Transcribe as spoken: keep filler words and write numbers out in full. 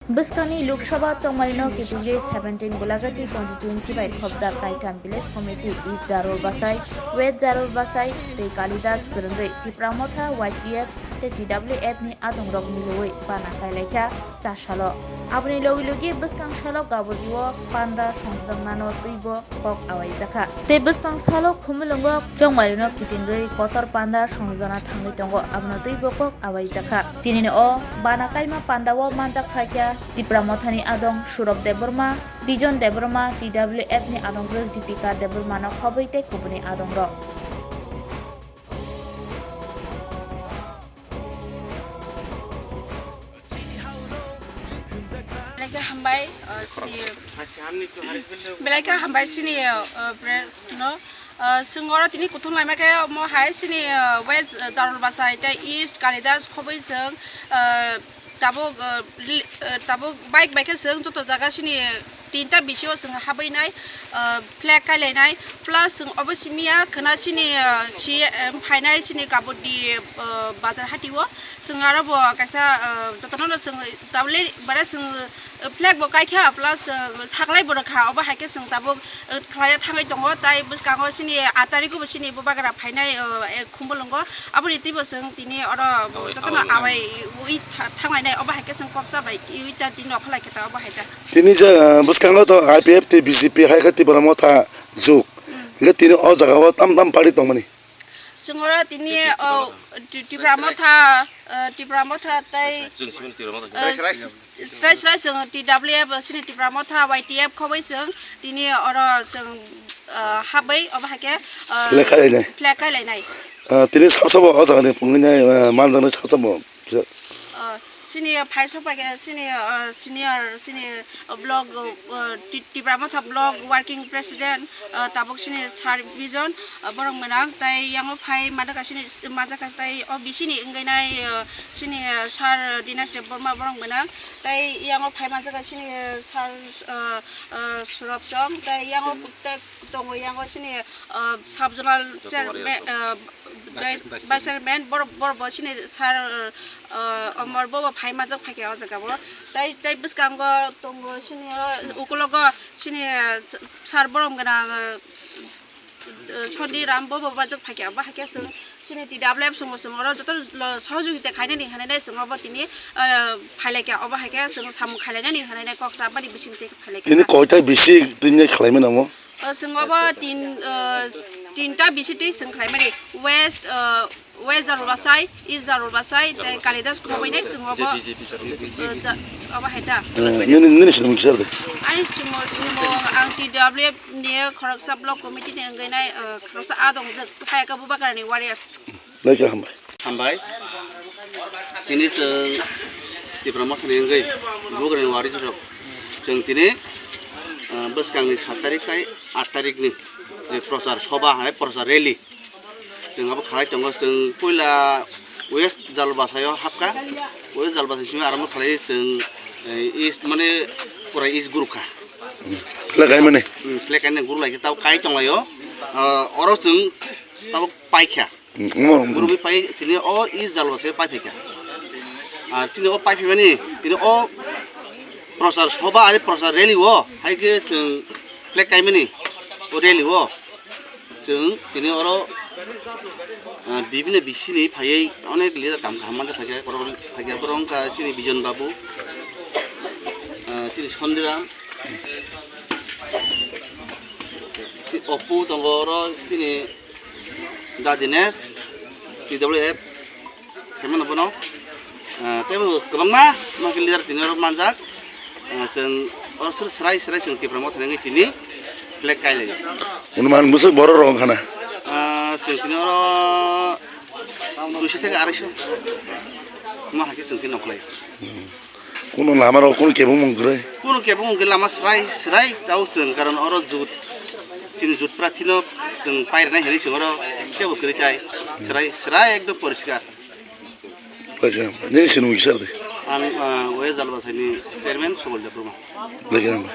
Bwskangni Lok Sabha chongmarino kitingwi seventeen Gulagati constituency bai khopjak kaitham village committee East Jarul Basai, West Jarul Basai tei Kalidas kwrwngwi Tipra Motha Y T F tei T W F ni adongrok milwi bana kailaikha cha salo. Aboni logi logi bwskang salo Gabordio panda songjaknano twibo kok awaijakha. Tei bwskang salo Khumulwngo chongmarino kitingwi kotor panda songjana thangwi tongo, abono twibo kok awaijakha. Tinini o bana kaima pandao manjak phaikha Tipra Mothani adong Surab Debbarma, Bijon Debbarma, T W F ni adongjwk Dipika Debbarmano khobwi tei kubuni adongrok. Belai khe hambai, uh, sini, belai khe hambai sini, uh, press no. Uh, chwng oro tini kuthum laima khe omo hai sini, uh, West, uh, Jarul Basai tei East Kalidas khobwi chwng, uh, tabuk, uh, li-, uh, tabuk bike bai khe chwng joto jaga sini tinta bisio chwng habwi nai, uh, flag kailainai, plus chwng obo simiya khwna sini, uh, si, um, phainai sini Kabuddi, uh, bazar hatio. Chwng aro bo kaisa, uh, jotono no chwng tabule bare chwng, uh, flag bo kaikha, plus, uh, saklai bo rwkha, obo hai khe chwng tabuk, uh, khlaiya thangwi tongo, tai bwskango sini aat tarikgo bo sini bubagra phainai, uh, eh, Khumulwngo, aboni twibo chwng tini oro jotono awai ui tha-, thanglainai, obo hai khe chwng kok cha bai ui ta tini nokha lai khe ta obo hai ta. Tini je, uh, bwskango to I P F tei B J P hai khe Tipra Motha juk. Hingke tini o jaga o tam tam party tongmani. Chwng oro tini, o, Ti-, Tipra Motha, o, Tipra Motha tei, o, srai srai chwng T W F, sini Tipra Motha Y T F khobwi chwng tini oro chwng, o, habwi obo hai khe, o, flag kailainai. Flag kailainai. O, tini sab sabo o jaga ni pungwi nai, o, manjaknai sab sabo. O, sini phai sok pai khe sini, o, senior sini, o, block, o, o, Ti-, Tipra Motha block working president, o, tabuk sini Sir Bijon, o, borok mwnang tai yango phai manjak ka sini s-, manjak ka tai o bisini wngwi nai, o, sini, o, Sir Dinesh Debbarma borok mwnang tai yango phai manjak ka sini, o, Sir, o, o, Surab Chong tai yango tai tongo yango sini, o, sub zonal chairman, o, Jai-, vice chairman, borok, borok bo sini sir, uh, Omor bo, bo phai manjak phaikha o jaga o. Tai, tai bwskango tongo sini o, ukulogo sini, uh, sir borom gwnang, uh, uh, Sondi Ram bo, bo manjak phaikha. Bo hai khe chwng sini T W F chwngbo chwng oro joto lo sohojogita khainani hinwi chwng obo tini, uh, phailaikha. Obo hai khe chwng samung khailainani hinwi kok sa bani bising twi phailaikha. Tini koita bisi tini khlaimani omo? O chwng obo tin, o, tinta bisi twi chwng khlaimani, West, o, West Jarulbasai, East Jarulbasai, tei Kalidas Khobwini chwng obo, o, ja-, obo hai ta. Eh, nini, nini sinimung kisar de? Ani sinimung, sinimung ang T W F ni khoroksa block committee ni wngwi nai, o, khoroksa a dongjak, hai khe Bubagrani warriors. Belai khe hambai. Hambai. Tini chwng Tipra Mothani wngwi Bubagrani warriors rok chwng tini, ah, bwskangni sat tarik tai aat tarikni je prochar sobha hai prochar rally chwng abo khalai tongo. Chwng puila West Jarulbasaio hapkha. West Jarulbasai simi arambo khalai chwng, eh, East mane pura East gurukha. Flag kaimani? Hmm, flag kaimani gurulai khe tabo kai tonglaio. Ah, oro chwng tabo paikha. Omo, omo. Gurugwi pai tini o East Jarulbasai pai phaikha. Ar tini o pai phaimani tini o prochar sobha ari prochar rally o hai khe chwng flag kaimani o rally o chwng tini oro, ah, bibini bisini phaiwi onek leader kaham kaham manja phaikha, borok phaikha, borok wngkha chini Bijon Babu, ah, chini Sondiram, chi-, Oppo tongo oro chini Da Dinesh, T W F, khaimano bono. Ah, tei bo kwbangma, ma khe leader tini oro manjak. Ah, chwng oro srai srai chwng Tipra Mothani wngwi tini flag kailai. Onuman bwswk borok rok wngkha na? Ah, chwng tini oro duiso theke araisho. Ma hai khe chwng tini nongkhlai. Kuno lama rok kuno kebengmung kwrwi? Kuno kebengmung kwrwi lama srai srai tao chwng, karon oro jut, chini jut prathino chwng pairwnai hinwi chwng oro kebo kwrwi tai srai srai ekdom poriskar. Nini sinimung kisar de? Ang, ah, West Jarulbasaini chairman Subal Debbarma. Belai khe hambai.